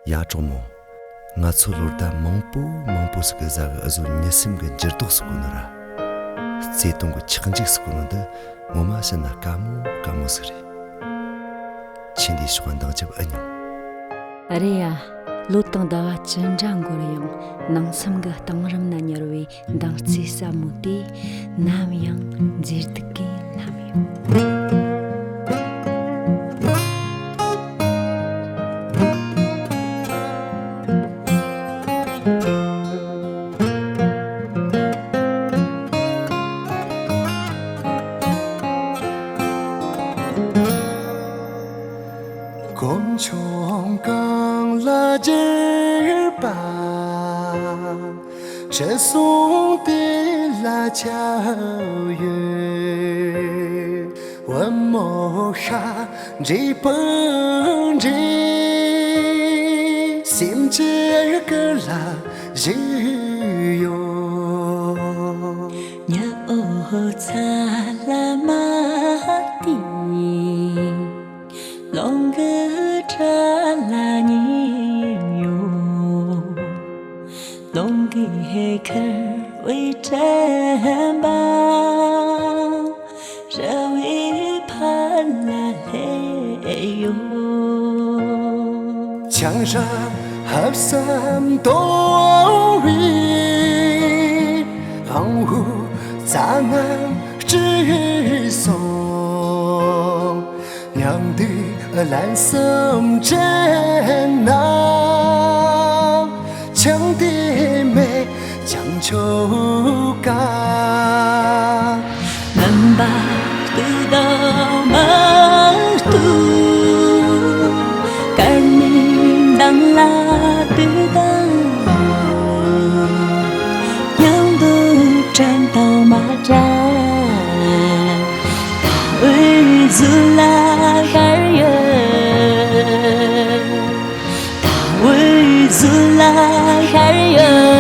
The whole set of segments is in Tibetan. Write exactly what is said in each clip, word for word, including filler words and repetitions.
ཡ་གྲོགས་མོ། ང་ཚོ་ལོ་ཟླ་མང་པོ་མང་པོ་ཟིག་གི་གཟའ་གི་འུ་ཟོ་མྱི་སེམས་གི་འགྱུར་ལྡོག་ཟེར་གོ་ནོ་ར། བརྩེ་དུང་གི་ཆག་འཇིག་ཟེར་གོ་ནོ་འདི་ངོ་མ་བཤད་ན་དཀའ་མོ་དཀའ་མོ་ཟིག་རེད། ཁྱེད་འདིའི་ཕྱོགས་འདང་རྒྱབ་ཨེ་མྱོང་། རེད་ཡ། ལོ་དང་ཟླ་བ་ཅི་འདྲ་འགོར་ཡང་ནང་སེམས་གི་གཏིང་རིམ་ན་ཉར་བའི་འདང་རྩེ་ཟབ་མོ་དེ་ནམ་ཡང་མཛེས་སྡུག་གི་ལྷམ་ཡོད། དཀོན་མཆོག་གང་ལ་བརྗོད་པ། ཁྲི་སྲོང་དེ་ལ་ཁྱབ་ཡོད། བུ་མོ་ཤ་འདྲེས་སྤུན་འདྲེས་སེམས་ཀྱི་ཀུན་ལ་བཞུགས་ཡོད། ཉི་འོད་ཚ་ལ་མ་བལྟས། རླུང་གི་ཁྲོད་ལ་ཉལ་ཡོད། རླུང་གིས་ཧེ་ཁར་བའི་དྲན་པ། ར་བའི་ཕར་ལ་ལྷོད་ཡོད། ཆང་རག་ཧབ་སེམས་དོ་བའི་དབང་བོ་རྩ་རྣམས་བཀྲུས་སོང་། ཉམས་དུས་ལན་གསུམ་དྲན་ན། ཆང་དེ་མེད་ཀྱང་ཆོག་ག། མུན་པ་སྟུག་དང་མ་སྟུག་སྐར་མའི་མདངས་ལ་ལྟོས་དང་། མྱང་འདུག་དྲན་དང་མ་དྲན། ཟླ་བོའི་གཟུགས་ལ་ཤར་ཡོད། ཟླ་བོའི་གཟུགས་ལ་ཤར་ཡོད།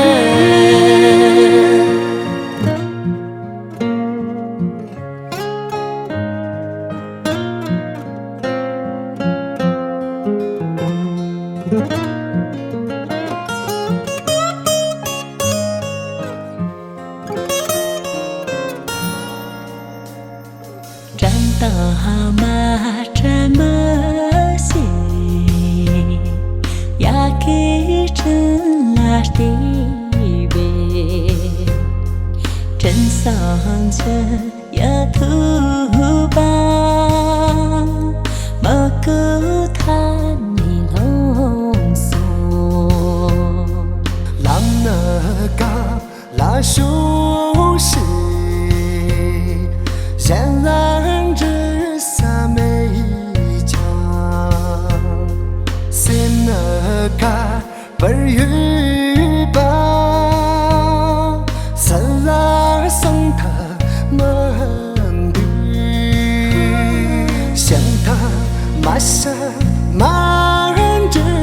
དྲན་དང་མ་དྲན་མི་ཤེས། ཡ་གིའི་དྲིན་ལ་བལྟས་པས། དྲིན་བཟང་ཆུ་ཡ་ཐུག་པ། མི་གོ་མཐའ་ནས་ལྷུང་སོང་། ལམ་ནི་ག་ལ་ཤོག་ཤིག་གཞན་ལ་འདྲི་ས་མེད་ཀྱང་། སེམས་ནི་ག་པར་ཡོད་པ། སུ་ལ་གསང་ཐབས་མི་འདུག་གཞན་དག་མ་བཤད་མ་འདྲི།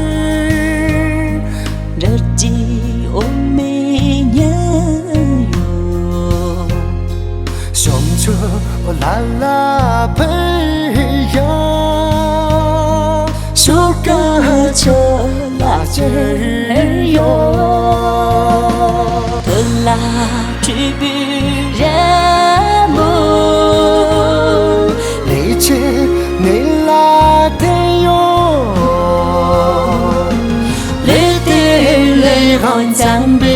འདྲི་རྒྱུའི་འོ་མའི་ཉི་འོད། ཤོམ་ཆུ་ལ་ལ་ཕུལ་ཡང་། ཤོག་ག་ཆུ་ལ་ཅེར་ཡོད། དུ་ལ་སྤྲུལ་པའི་རི་མོ། ལས་ཆེ་ནས་ལ་དེ་ཡོད། ལས་དེ་ལས་དབང་བརྩམས་པའི།